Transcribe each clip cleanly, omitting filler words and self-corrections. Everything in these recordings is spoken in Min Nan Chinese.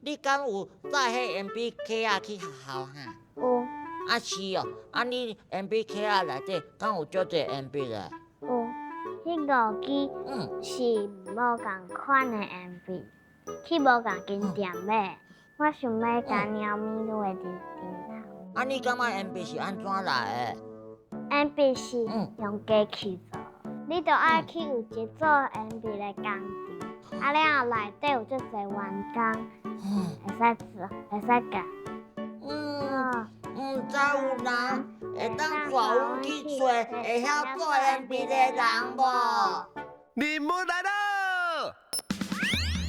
你敢有帶彼鉛筆盒仔去學校哈？有。啊是哦，啊你鉛筆盒仔內底敢有足濟鉛筆咧？有，彼五支是無仝款的鉛筆，去無仝間店買。我想欲共貓咪畫佇頂頭。啊，你感覺鉛筆是按怎來的？鉛筆是用機器做，你著愛去有一組鉛筆的工廠，啊了後內底有足濟員工，會使做，會使共。嗯，毋知有人會當帶阮去揣會曉做鉛筆的人無？任務來囉！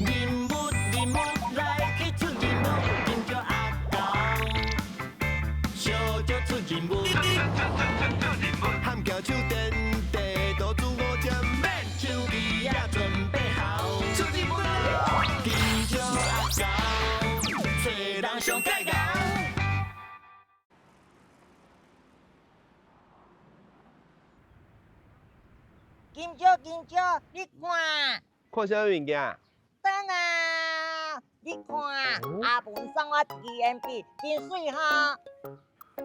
任務任務來去出任務，金蕉阿猴，小少出任務，喊叫手電地圖子五針，免手機也準備好，出任務囉！金蕉阿猴，揣人上蓋𠢕。金蕉金蕉，你看。看啥物件？等啊！你看，阿文送我一支鉛筆，真媠吼。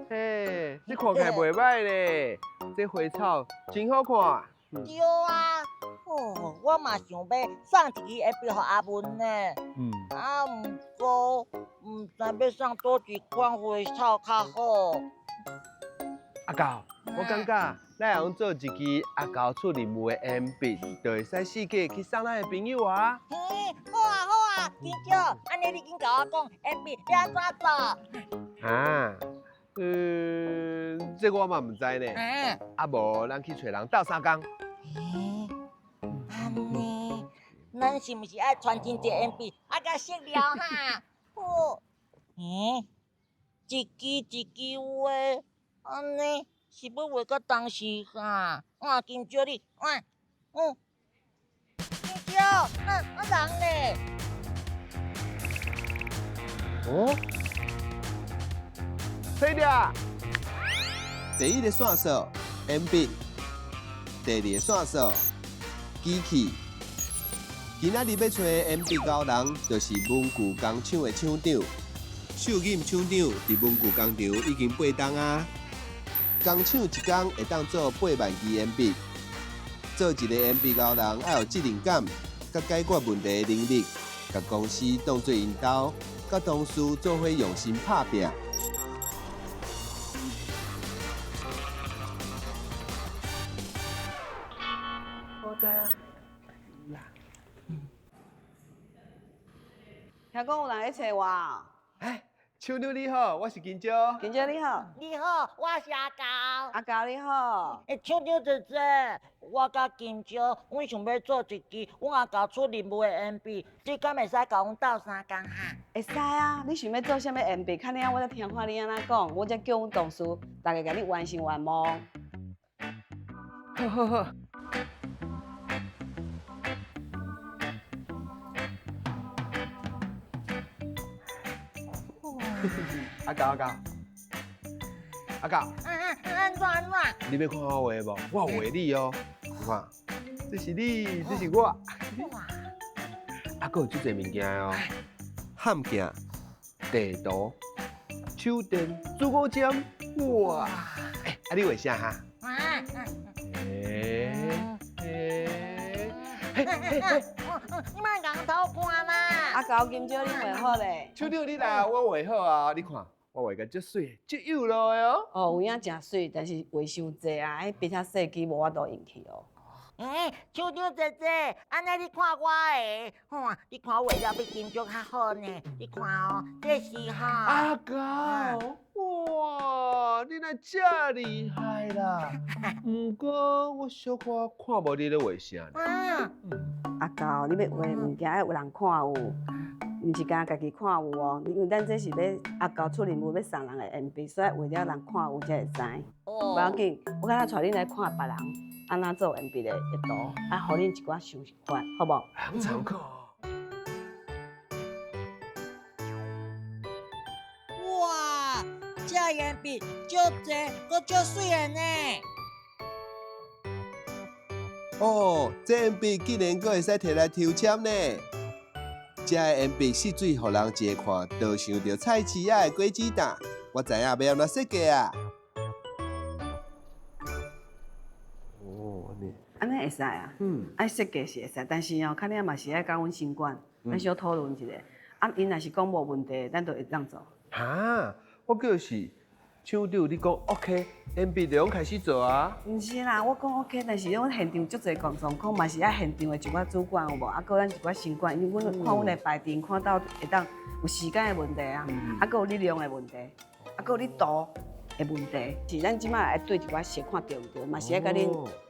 嘿，這看起來袂䆀咧，這花草真好看。對啊，哦，我嘛想欲送一支鉛筆予阿文呢。啊，毋過毋知欲送佗一款花草較好。阿猴，我感覺咱會用做一支阿猴出任務的鉛筆，就會使四界去送咱的朋友啊。嘿，好啊好啊，金蕉，按呢你緊共我講，鉛筆欲按怎做？啊，這我嘛毋知呢。啊無，咱去揣人鬥相共。欸，按呢，咱是毋是愛傳真濟鉛筆，啊佮色料哈？好，欸，一支一支畫，按呢是欲畫到當時哈？啊，金蕉你，啊，金蕉，啊啊人呢？哦，對了，第一个線索，鉛筆；第二个線索，機器。今仔日欲揣的鉛筆鉤人，就是文具工廠的廠長。秀錦廠長佇文具工場已經八冬啊。工廠一工會當做8萬支鉛筆。做一個鉛筆鉤人，愛有責任感，佮解決問題的能力，共公司當做𪜶兜，佮同事做伙用心拍拚。聽講有人咧揣我。哎，廠長你好，我是金蕉。金蕉你好。你好，我是阿猴。阿猴你好。欸，廠長姐姐，我佮金蕉，阮想欲做一支阮阿猴出任務的鉛筆，你敢會使共阮鬥相共哈？會使啊，你想欲做啥物鉛筆？較爾我才聽看你按怎講，我才叫阮同事逐家共你完成願望。好好好。阿猴阿猴，阿猴。按怎按怎？你欲看我畫無？我有畫你哦，你看，這是你，這是我。哇！啊，閣有足濟物件哦，焊鏡、地圖、手電、子午針，哇！欸，啊你畫啥哈？欸欸嘿嘿嘿！你莫𠢕偷看啦！阿猴金蕉，你畫好咧？廠長你來，我畫好啊！你看，我畫甲足媠，足有路的哦。哦，有影誠媠，但是畫傷濟啊，彼筆較細支無法度用去哦。欸，廠長姐姐，按呢你看我的，吼，你看我畫了比金蕉較好呢。你看哦，這是吼。阿猴，哇，你哪遮厲害啦！毋過我小可看無你咧畫啥呢。阿猴，你欲畫的物件愛有人看有，毋是干焦家己看有哦。因為咱這是欲阿猴出任務欲送人的鉛筆，所以畫了人看有才會知。無要緊，我敢若帶恁來看別人按怎做鉛筆的圖，啊，予恁一寡想法，好無？參考。哇，這鉛筆足濟，閣足媠的呢。哦，這鉛筆竟然閣會使提來抽籤呢！這个鉛筆色水，予人一下看就想著菜市仔的果子擔。我知影欲按怎設計啊！哦，按呢，按呢會使啊，愛設計是會使，但是哦，較爾嘛是愛佮阮生管，咱小討論一下。啊，𪜶若是講無問題，咱就會當做。哈，我叫是廠長，你講 OK，鉛筆就攏開始做啊？毋是啦，我講 OK，但是阮現場足濟狀況，嘛是愛現場的一寡主管有無？啊，閣咱一寡生管，因為阮看阮的排程，看到會當有時間的問題啊，啊，閣有你量的問題，啊，閣有你圖的問題。是咱這擺愛對一寡色看對毋對？嘛是愛佮恁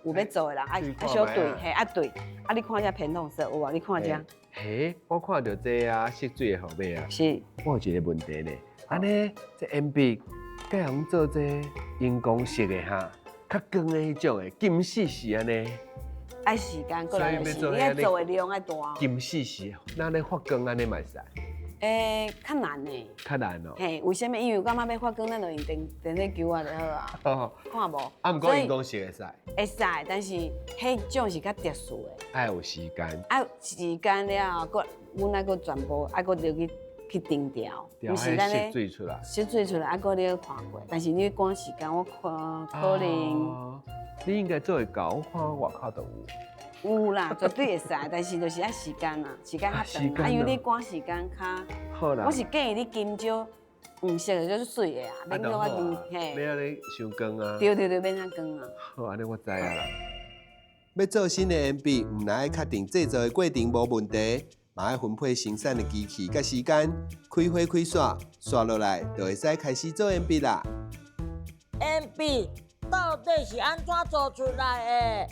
有欲做的人愛愛小對，嘿，愛對。啊，你看這偏紅色有無？你看這。嘿，我看著這啊，色水的號碼啊。是。我有一個問題呢，按呢，這鉛筆。該用做這熒光色的哈，較光的彼種的金絲絲按呢。愛時間，過來就是你愛做的量愛大。金絲絲，那咧發光按呢嘛會使？欸，較難呢。較難哦。嘿，為啥物？因為我感覺欲發光，咱就用電電火球仔就好啊。哦。看無？啊，毋過熒光色會使。會使，但是彼種是較特殊的。愛有時間。愛時間了後，閣阮愛閣全部愛閣入去。去定調，毋是咱咧色水出來，色水出來，啊，閣你看過，但是你趕時間，我看可能。你應該做會到，我看外口都有。有啦，絕對會使，但是就是愛時間啦，時間較長，啊，因為你趕時間較。好啦。我是建議你金蕉黃色的就是媠的啊，免叫我金嘿。免按呢傷光啊。對對對，免遐光啊。好，按呢我知影啦。欲做新的鉛筆，毋但愛確定製作的過程無問題。嘛愛分配生產的機器佮時間，開火開線，煞落來就會使開始做鉛筆啦。鉛筆到底是按怎做出來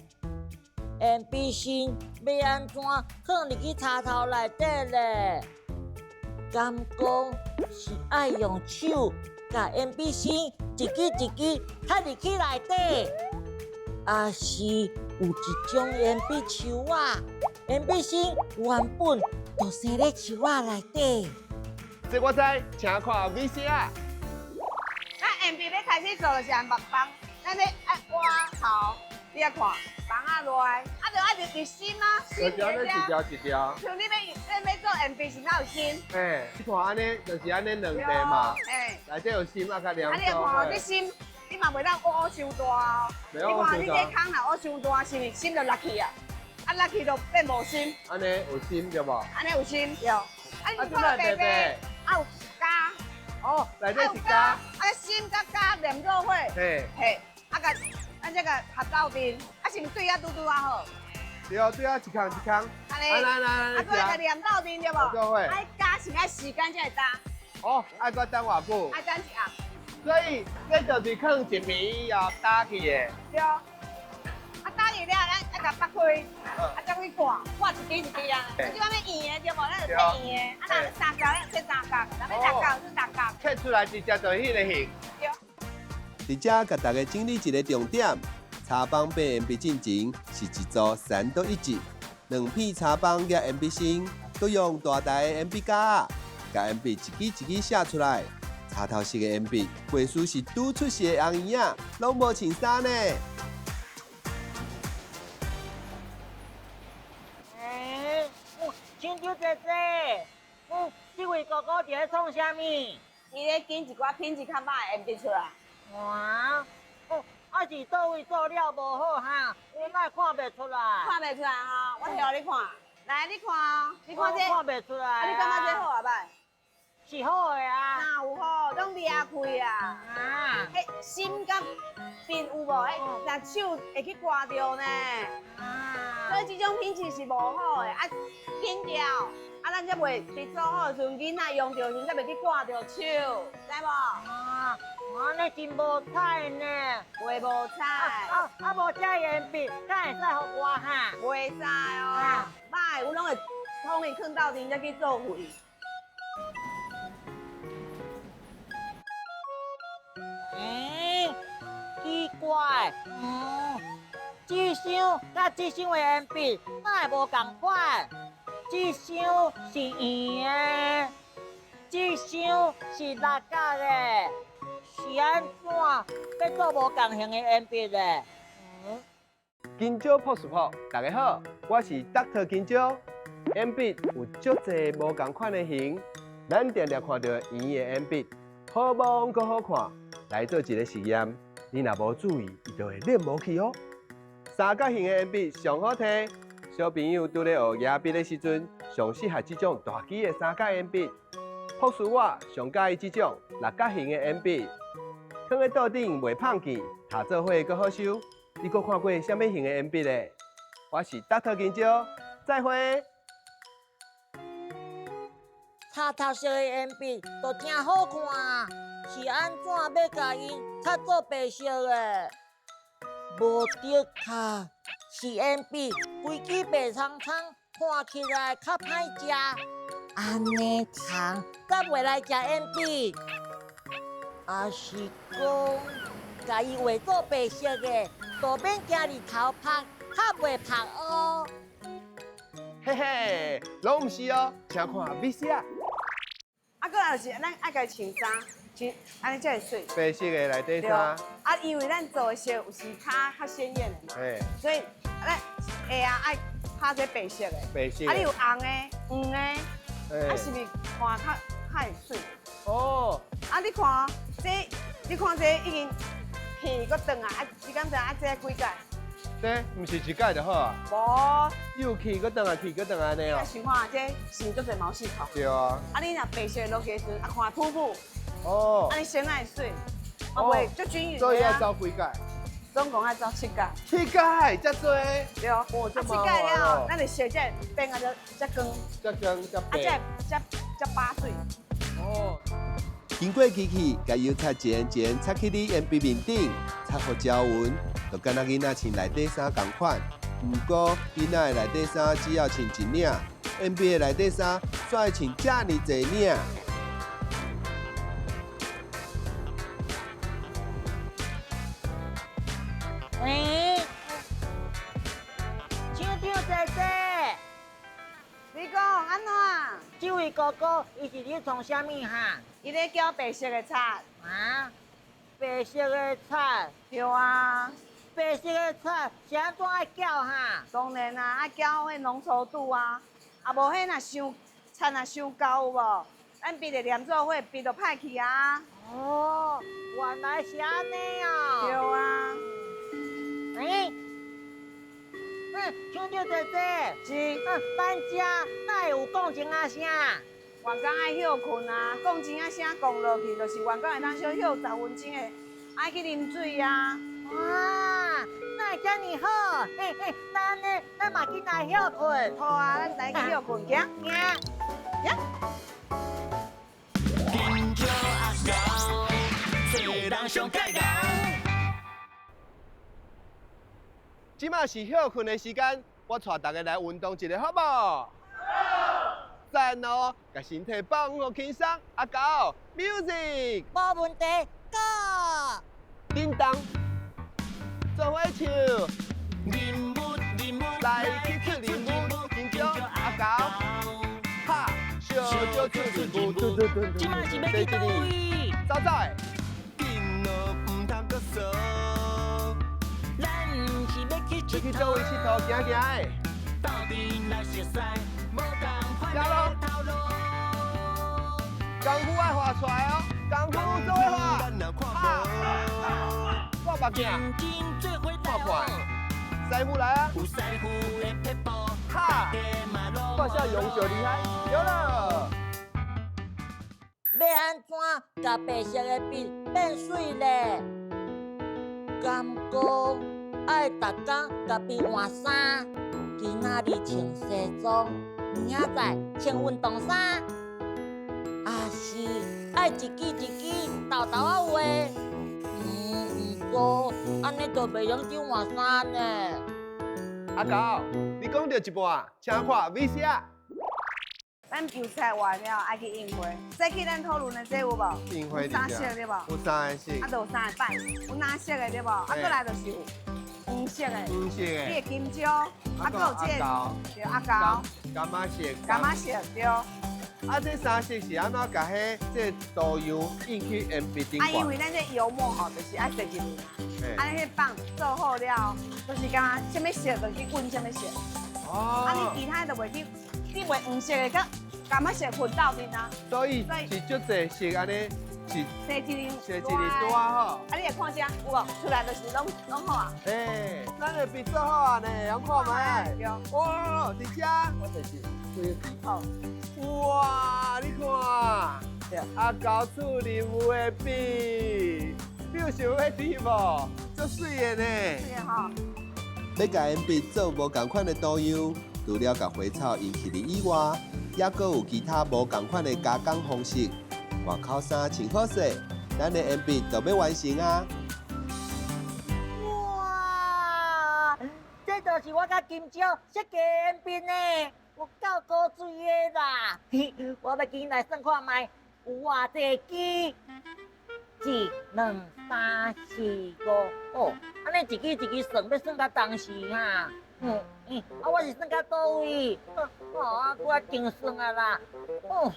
的？鉛筆芯欲按怎放入去插頭內底咧？敢講是愛用手共鉛筆芯一支一支插入去內底，抑是有一種鉛筆樹仔？鉛筆芯原本就生咧樹仔內底。這我知，請看 VCR。咱鉛筆欲開始做就是按木棒，咱咧愛挖頭，你來看，棒仔落來，啊，就愛入芯啊，芯一條一條一條。像你欲你欲做鉛筆是哪有芯？欸，你看按呢，就是按呢兩塊嘛。欸，內底有芯啊，較涼。啊，你來看這芯，你嘛袂當挖傷大哦。你看你這空若挖傷大，是毋是芯就落去啊？啊，落去就變無芯。按呢有芯對無？按呢有芯對。啊，你看白白，啊有膠。哦，內底是膠。啊，芯佮膠連做伙。嘿。嘿，啊共，咱這个合鬥陣，啊是毋對啊拄拄仔好？對啊，對啊，一空一空。按呢。啊，閣來共連鬥陣對無？做伙。啊，膠是愛時間才會焦。哦，愛閣等偌久？愛等一暗。所以這就是囥一暝以後打起的。對。啊，打去了，咱愛共剝開，啊，再去割，割一支一支啊。啊，這款欲圓的對無？咱就切圓的。啊，若欲三角，咱切三角；若欲六角，就六角。切出來直接就彼个形。對。佇遮共大家整理一个重點：插枋變鉛筆進前是一組三多一節，兩片插枋佮鉛筆芯，閣用大台的鉛筆膠，共鉛筆一支一支寫出來。插頭色的鉛筆，過事是拄出世的紅嬰仔，攏無穿衫呢。欸，青椒姐姐，這位哥哥佇咧創啥物？伊咧揀一寡品質較歹的鉛筆出來。哇，哦，啊是佗位做了無好哈？我哪會看袂出來？看袂出來吼，我翕予你看。來，你看哦，你看這。看袂出來。啊，你感覺這好抑歹？是好的啊。哪有好，攏裂開啊！啊，彼心佮面有無？彼若手會去刮著呢。啊，所以這種品質是無好的，啊，緊掉，啊，咱才袂佇做好的時陣，囡仔用著的時陣才袂去刮著手，知無？啊，按呢真無彩呢。袂無彩。啊啊，無這鉛筆，敢會使予我哈？袂使哦，歹，阮攏會統一囥鬥陣才去做廢。欸，奇怪，這箱佮這箱的鉛筆哪會無仝款？這箱是圓的，這箱是六角的，是按怎欲做無仝形的鉛筆咧？金蕉朴素朴，大家好，我是 Dr. 金蕉。鉛筆有足濟無仝款的形，咱定定看著圓的鉛筆，好摸閣好看。來做一个實驗，你若無注意，伊就會練無去哦。三角形的鉛筆上好提，小朋友拄咧學舉筆的時陣，上適合這種大支的三角鉛筆。博士我上佮意這種六角形的鉛筆，囥咧桌頂袂胖去，讀做伙閣好收。你閣看過啥物型的鉛筆咧？我是 Dr. 金蕉，再會。插頭色的鉛筆都真好看，是按怎欲共伊擦做白色的？無的確，是鉛筆規支白蒼蒼，看起來較歹食。按呢蟲才袂來食鉛筆，抑是講共伊畫做白色的，就免驚日頭曬，較袂曬烏。嘿嘿，攏毋是哦，請看 VCR。啊，閣來就是咱愛共穿衫，穿按呢才會媠。白色的內底衫。啊，因為咱做的色有時較較鮮豔的嘛，所以咱會啊愛拍這白色的。白色。啊，你有紅的、黃的，啊是毋是看較較會媠？哦。啊，你看這，你看這已經片閣轉來，啊，你敢知啊？這幾改？這毋是一改就好啊？無。又去閣轉來，去閣轉來按呢哦。你想看這是足濟毛細孔。對啊。啊，你若白色落去的時陣，啊看瀑布。哦。啊，你先愛媠，啊袂足均勻。所以愛走幾改？總共愛走七改。七改，遮濟。對。啊，七改了後，咱就色才會變啊，遮光。遮光遮白。啊，才會遮飽媠。哦。經過機器，共油漆漸漸擦去你鉛筆面頂，擦予焦勻，就敢若囡仔穿內底衫仝款。毋過囡仔的內底衫只要穿一領，鉛筆的內底衫煞愛穿遮爾濟領。喂，廠長姐姐，你講按怎？這位哥哥，伊是咧創啥物哈？伊咧攪白色的漆。啊？白色的漆？對啊。白色的漆是按怎愛攪哈？當然啦，愛攪彼濃稠度啊，啊無彼若傷漆若傷厚有無？咱筆會黏做伙，筆就歹去啊。哦，原來是按呢哦。對啊。欸，廠長姐姐，是，咱遮哪會有鋼琴仔聲？員工愛歇睏啊，鋼琴仔聲降落去，就是員工會當小歇十分鐘的，愛去啉水啊。哇，哪會遮爾好？嘿嘿，那按呢，咱嘛緊來歇睏。好啊，咱來去歇睏，行行行。金蕉阿猴，做人上盖敖。這馬是歇睏的時間，我帶大家來運動一下，好無？好。讚哦，共身體放予輕鬆。阿狗，music。無問題，Go。叮當，做伙唱。任務任務，來去出任務，金蕉阿狗，哈，小少出任務，嘟嘟嘟嘟。這馬是欲去佗位？走走的。緊囉毋通閣傻。咱是欲去欲去佗位𨑨迌，行行的。鬥陣來熟似，無仝款的頭路。功夫愛畫出來哦，功夫做伙畫。哈，掛目鏡，看看，師傅來啊。哈，掛下勇就厲害，對了。欲按怎共白色的筆變媠咧？敢講愛逐工共筆換衫？今仔日穿西裝，明仔載穿運動衫，抑是愛一支一支沓沓仔畫？毋過按呢就袂用得換衫呢。阿狗，你講著一半，請看 VCR。咱油漆完了，愛去印花。這去咱討論的這有無？印花有三色對無？有三個色。啊，就有三個版，有藍色的對無？啊，閣來就是有黃色的。黃色的。你的金蕉，啊，閣有這個，對，阿狗。柑仔色。柑仔色對。啊，這三色是按怎共彼這圖樣印去鉛筆頂？啊，因為咱這油墨吼，就是愛踅一輪啊。啊，彼棒做好了，就是敢若啥物色就去滾啥物色。哦。啊，你其他就袂去你袂黃色的佮柑仔色混鬥陣啊。所以是足濟色按呢，是生一粒，生一粒大吼。啊，你會看這有無？出來就是攏攏好啊。嘿，咱的筆做好啊呢，用看覓？對。哇，佇遮，我摕一支。好。哇，你看，阿猴出任務的筆，你有想欲挃無？足媠的呢。媠的吼。欲共鉛筆做無仝款的圖樣，除了共花草印起來以外，猶閣有其他無仝款的加工方式。外口衫穿好勢，咱的鉛筆就欲完成啊！哇，這就是我佮金蕉設計的鉛筆呢，有夠古錐的啦！我欲緊來算看覓，有偌濟支？一、兩、三、四、五，哦，按呢一支一支算，欲算到當時哈？啊，我是算到佗位？哦，我真算啊啦！哦，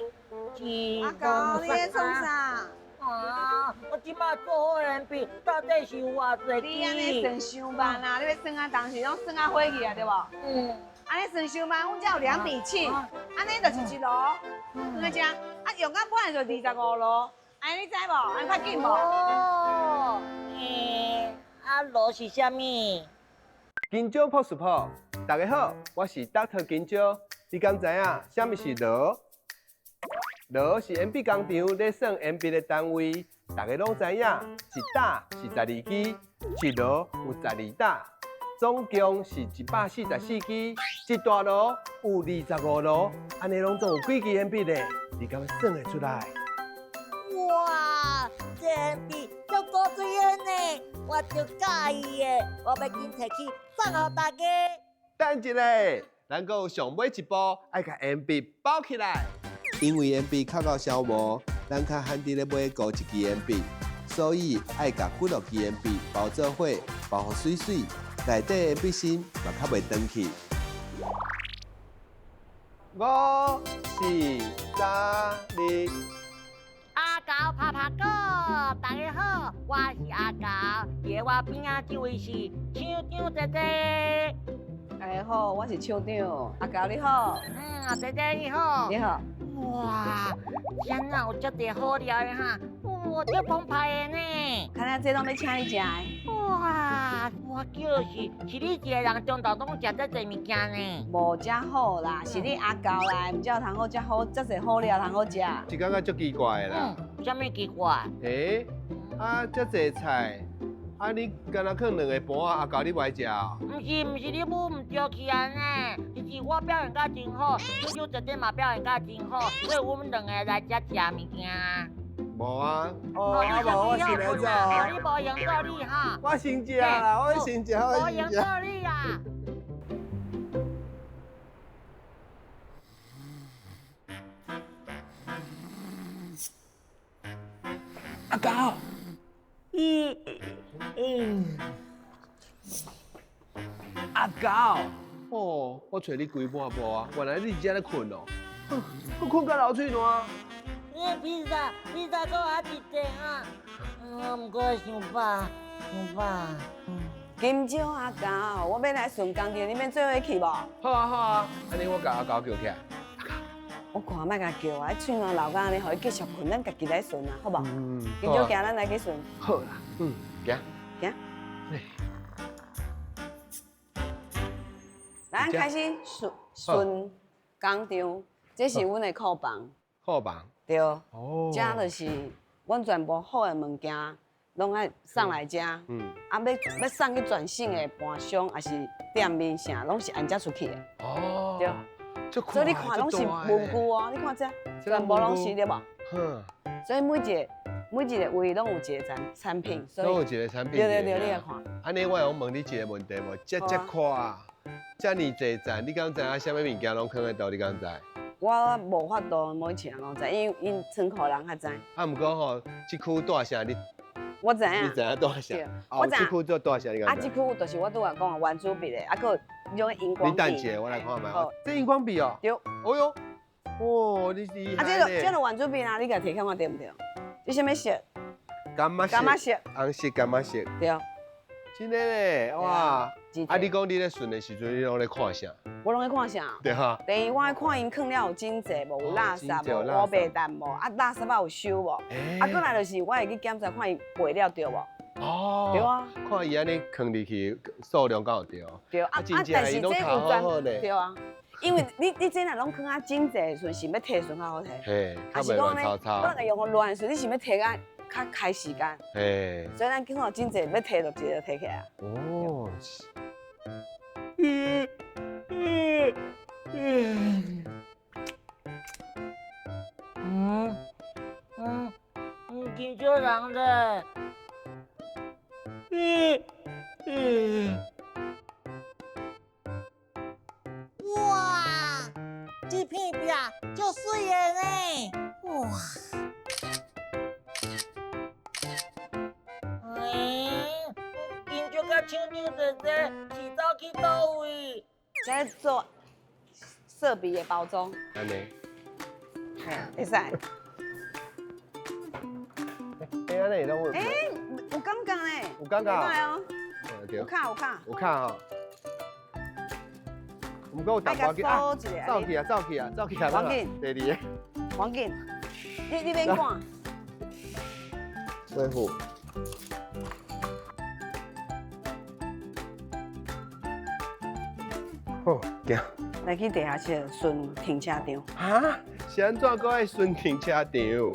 一、阿猴，你咧創啥？啊！我這擺做好的鉛筆，到底是有偌濟支？你按呢算傷慢啊！你欲算啊，當時攏算啊火去啊，對無？嗯。按呢算傷慢，阮遮有兩筆七，按呢就是一籮，算到遮，啊用到滿就25籮，按呢你知無？按呢較緊無？哦，啊籮是啥物？金蕉朴素朴，大家好，我是 Dr. 金蕉。你敢知影啥物是籮？籮是鉛筆工廠咧算鉛筆的單位，大家攏知影，一打是12支，一籮有12打，總共是144支，一大籮有25籮，按呢攏總有幾支鉛筆咧？你敢算會出來？哇，這鉛筆足古錐的呢，我足佮意的，我欲緊提去送予大家。等一下，咱閣有上尾一步，愛共鉛筆包起來。因為鉛筆較𠢕消磨，咱較罕佇咧買孤一支鉛筆，所以愛共幾落支鉛筆包做伙，包予媠媠，內底的筆芯嘛較袂斷去。五、四、三、二。阿猴拍拍鼓，大家好，我是阿猴，佇我邊仔這位是廠長姐姐。大家好，我是廠長，阿猴你好。嗯，姐姐你好。你好。哇，這哪有這濟好料的哈？哇，這澎湃的呢。看來這攏欲請你食的。哇，我叫是是你一个人中晝攏食這濟物件呢？無遮好啦，是你阿猴來，毋才有通好遮好，遮濟好料通好食。是感覺足奇怪的啦。嗯，啥物奇怪？欸，啊，遮濟菜，啊，你敢若囥兩个盤仔，阿猴你無愛食哦？毋是毋是，你舞毋對去按呢，是我表現甲真好，小小姐姐嘛表現甲真好，所以阮們兩個來遮食物件。無啊，哦，啊無，我先來走。你無閒做你哈。我先食啦，我先食，我先食。無閒做你啊。阿猴。阿猴。哦，我揣你規半晡啊，原來你佇遮咧睏哦，閣睏甲流喙瀾。你披薩，披薩閣還一塊啊！我毋過傷飽，傷飽。金蕉阿猴，我欲來巡工廠，你免做伙去無？好啊好啊，按呢我共阿猴叫起來。我看莫共叫啊，喙瀾流甲按呢，予伊繼續睏，咱家己來巡啊，好無？嗯。金蕉行，咱來去巡。好啦，嗯，行。行。咱開始巡巡工廠，這是阮的庫房。庫房。對，這就是阮全部好的物件，攏愛送來遮。嗯。啊，欲送去全省的盤商，抑是店面啥，攏是按遮出去的。哦。對。所以你看，攏是文具哦，你看這，全部攏是對無？嗯。所以每一個每一個位攏有一個產產品，攏有一個產品。對對對，你來看。按呢，我會用問你一個問題無？遮遮闊，遮爾濟站，你敢知影啥物物件攏囥佇佗？你敢知？我無法度每一項攏知，因為𪜶倉庫人較知。啊，毋過吼，這區蹛啥你？我知影。你知影蹛啥？我知。這區做蹛啥？你敢知？啊，這區就是我拄仔講的圓珠筆的，啊，閣有種螢光筆。你等一下，我來看覓。這螢光筆哦。對。哦喲，哦，你厲害啊，這個這個圓珠筆啊，你共提看看對毋對？這啥物色？柑仔色。柑仔色。紅色、柑仔色。對。真的咧，哇！啊，你講你咧巡的時陣，你攏咧看啥？我攏咧看啥？對哈。第一，我愛看𪜶囥了有整齊無？有垃圾無？烏白蛋無？啊，垃圾仔有收無？啊，閣來就是我會去檢查看伊賣了對無？哦。對啊。看伊按呢囥入去數量敢有對？對啊，啊，但是這有專對啊，因為你這若攏囥啊整齊的時陣，是欲提巡較好提。嘿，較袂亂糟糟。可能會用予亂的時陣，你是欲提較較開時間。嘿。所以咱囥予整齊，欲提就直接提起來。哦。真少人咧。哇，這片壁足媠的呢！哇，欸，金石佮厂长姐姐是走去佗位？在做设备的包裝。按呢？會使。欸，按呢攏有。欸，有感覺呢。有感覺。哦。有卡有卡。有卡吼。毋過有淡薄仔啊，走去啊，走去啊，走去啊！趕緊。第二个。趕緊，你免趕。恢復。好，行。來去地下室巡停車場。哈？是按怎閣愛巡停車場？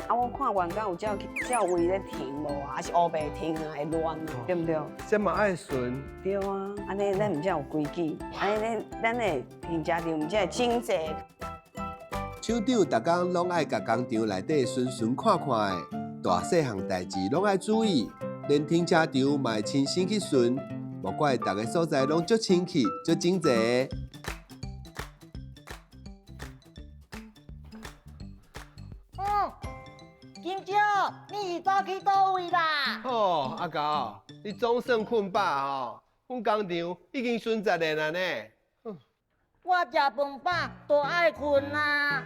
啊，我看員工有照照位咧停無啊，還是烏白停啊，會亂啊，對毋對？這嘛愛巡？對啊，按呢咱毋才有規矩，按呢咱的停車場毋才會整齊。廠長逐工攏愛共工廠內底巡巡看看的，大細項代誌攏愛注意，連停車場嘛會親身去巡，無怪逐个所在攏足清氣、足整齊。金石，你是走去佗位啦？哦，阿狗，你總算睏飽吼，阮工廠已經巡10年了呢。我食飯飽都愛睏啊。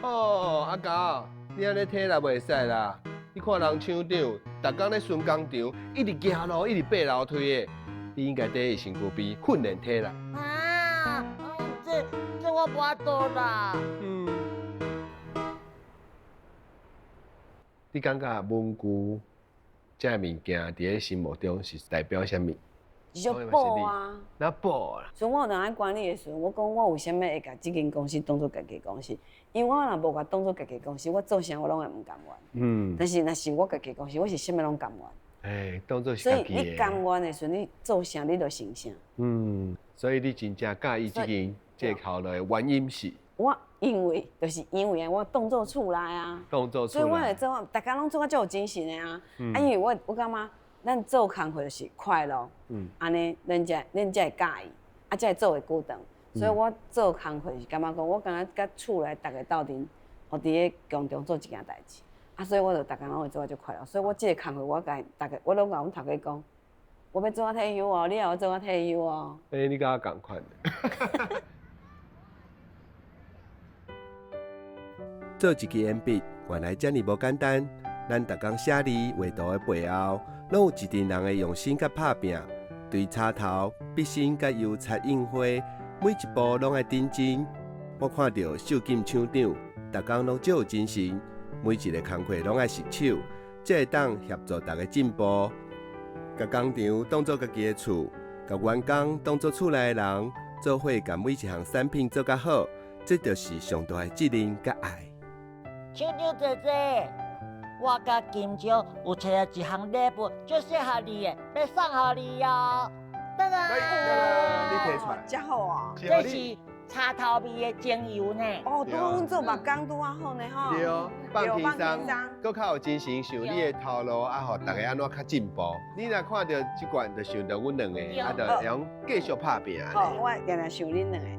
哦，阿狗，你按呢體力袂使啦。你看人廠長，逐工咧巡工廠，一直行路，一直爬樓梯的，你應該佇伊身軀邊訓練體力。啊，這我無法度啦。嗯。你感覺文具這个物件佇咧心目中是代表啥物？是種寶啊！那寶啦。所以我有當在管理的時陣，我講我為啥物會共這間公司當做家己公司？因為我若無共當做家己公司，我做啥我攏會毋甘願。嗯。但是若是我家己公司，我是啥物攏甘願。欸，當做是家己的。所以你甘願的時陣，你做啥你就成啥。嗯，所以你真正佮意這間這个頭路的原因是？我因為就是因為我當做厝內啊。當做厝內。所以我會做，逐工攏做較足有精神的啊。啊，因為我感覺。咱做工課就是快樂，按呢，咱才會佮意，啊，才會做會久長。所以我做工課是感覺講，我敢若佮厝內逐个鬥陣，予佇咧工廠做一件代誌，啊，所以我就逐工攏會做啊足快樂。所以我這個工課，我共逐个，我攏共阮頭家講，我欲做到退休哦，你也欲做到退休哦。欸，你佮我仝款。做一支鉛筆，原來遮爾無簡單。咱逐工寫字畫圖的背後，攏有一陣人的用心佮拍拚，對插頭、筆芯佮油漆印花，每一步攏愛認真。我看著秀錦廠長，逐工攏足有精神，每一个工課攏愛熟手，才會當協助逐个進步。共工廠當做家己的厝，共員工當做厝內的人，做伙共每一項產品做較好，這就是上大的責任佮愛。廠長姐姐。我佮金石有揣著一項禮物，足適合你的，欲送予你哦。噔噔，你提出來，遮好啊！這是茶頭味的精油呢。哦，拄阮做目工拄仔好呢吼。對，放輕鬆，閣較有精神，想你的頭路啊，予逐个按怎較進步。你若看著這罐，就想著阮兩个，啊，就會用繼續拍拚。好，我定定想恁兩个。